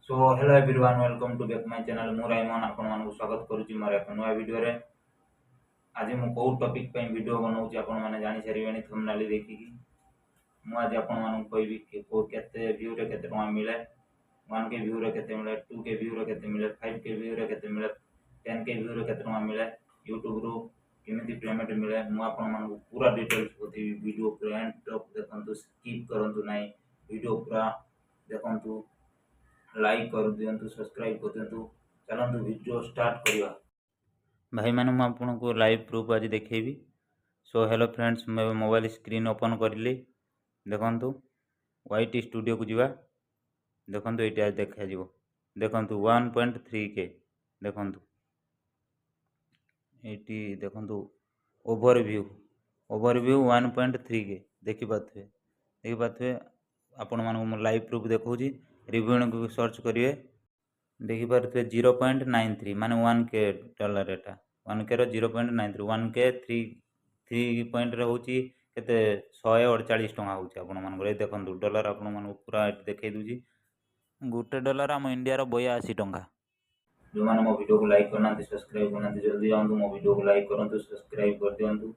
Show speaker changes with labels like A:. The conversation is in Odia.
A: So hello everyone, welcome to back my channel. ମୁଁ ରାଇମନ ଆପଣମାନଙ୍କୁ ସ୍ୱାଗତ କରୁଛି ମୋର ଏକ ନୂଆ ଭିଡ଼ିଓରେ। ଆଜି ମୁଁ କେଉଁ ଟପିକ୍ ପାଇଁ ଭିଡ଼ିଓ ବନାଉଛି, ଆପଣମାନେ ଜାଣିସାରିବେଣି ଥମ୍ବନେଲ୍ ଦେଖିକି। ମୁଁ ଆଜି ଆପଣମାନଙ୍କୁ କହିବି କି କେଉଁ କେତେ ଭ୍ୟୁରେ କେତେ ଟଙ୍କା ମିଳେ, 1K ଭ୍ୟୁରେ କେତେ ମିଳେ, 2K ଭ୍ୟୁରେ କେତେ ମିଳେ, 5K ଭ୍ୟୁରେ କେତେ ମିଳେ, 10K ଭ୍ୟୁରେ କେତେ ଟଙ୍କା ମିଳେ, ୟୁଟ୍ୟୁବରୁ କେମିତି ପେମେଣ୍ଟ ମିଳେ। ମୁଁ ଆପଣମାନଙ୍କୁ ପୁରା ଡିଟେଲ୍ସ ବତେଇବି। ଭିଡ଼ିଓ ପୁରା ଏଣ୍ଡ ଟପ୍ ଦେଖନ୍ତୁ, ସ୍କିପ୍ କରନ୍ତୁ ନାହିଁ। ଭିଡ଼ିଓ ପୁରା ଦେଖନ୍ତୁ, ଲାଇକ୍ କରିଦିଅନ୍ତୁ, ସବସ୍କ୍ରାଇବ୍ କରିଦିଅନ୍ତୁ। ଚାଲନ୍ତୁ, ଭିଡ଼ିଓ ଷ୍ଟାର୍ଟ କରିବା। ଭାଇମାନେ, ମୁଁ ଆପଣଙ୍କୁ ଲାଇଭ୍ ପ୍ରୁଫ୍ ଆଜି ଦେଖେଇବି। ସୋ ହ୍ୟାଲୋ ଫ୍ରେଣ୍ଡସ୍, ମୁଁ ଏବେ ମୋବାଇଲ ସ୍କ୍ରିନ୍ ଓପନ୍ କରିଲି। ଦେଖନ୍ତୁ, ୱାଇ ଟି ଷ୍ଟୁଡ଼ିଓକୁ ଯିବା। ଦେଖନ୍ତୁ, ଏଇଠି ଆଜି ଦେଖାଯିବ। ଦେଖନ୍ତୁ, 1.3K। ଦେଖନ୍ତୁ, ଏଇଠି ଦେଖନ୍ତୁ, ଓଭରଭ୍ୟୁ 1.3K ଦେଖିପାରୁଥିବେ। ଦେଖିପାରୁଥିବେ, ଆପଣମାନଙ୍କୁ ମୁଁ ଲାଇଭ୍ ପ୍ରୁଫ୍ ଦେଖାଉଛି। ରିଭ୍ୟୁକୁ ସର୍ଚ୍ଚ କରିବେ, ଦେଖିପାରୁଥିବେ, 0.93, ମାନେ 1K dollar. ଏଟା 1Kର 0.93। 1K three ପଏଣ୍ଟରେ ହେଉଛି କେତେ? 148 ଟଙ୍କା ହେଉଛି ଆପଣମାନଙ୍କର। ଏଇ ଦେଖନ୍ତୁ, ଡଲାର ଆପଣମାନଙ୍କୁ ପୁରା ଏଠି ଦେଖାଇ ଦେଉଛି। ଗୋଟେ ଡଲାର ଆମ ଇଣ୍ଡିଆର 82 ଟଙ୍କା। ଯେଉଁମାନେ ମୋ ଭିଡ଼ିଓକୁ ଲାଇକ୍ କରିନାହାନ୍ତି, ସବସ୍କ୍ରାଇବ୍ କରିନାହାନ୍ତି, ଜଲ୍ଦି ଯାଆନ୍ତୁ, ମୋ ଭିଡ଼ିଓକୁ ଲାଇକ୍ କରନ୍ତୁ, ସବସ୍କ୍ରାଇବ୍ କରିଦିଅନ୍ତୁ।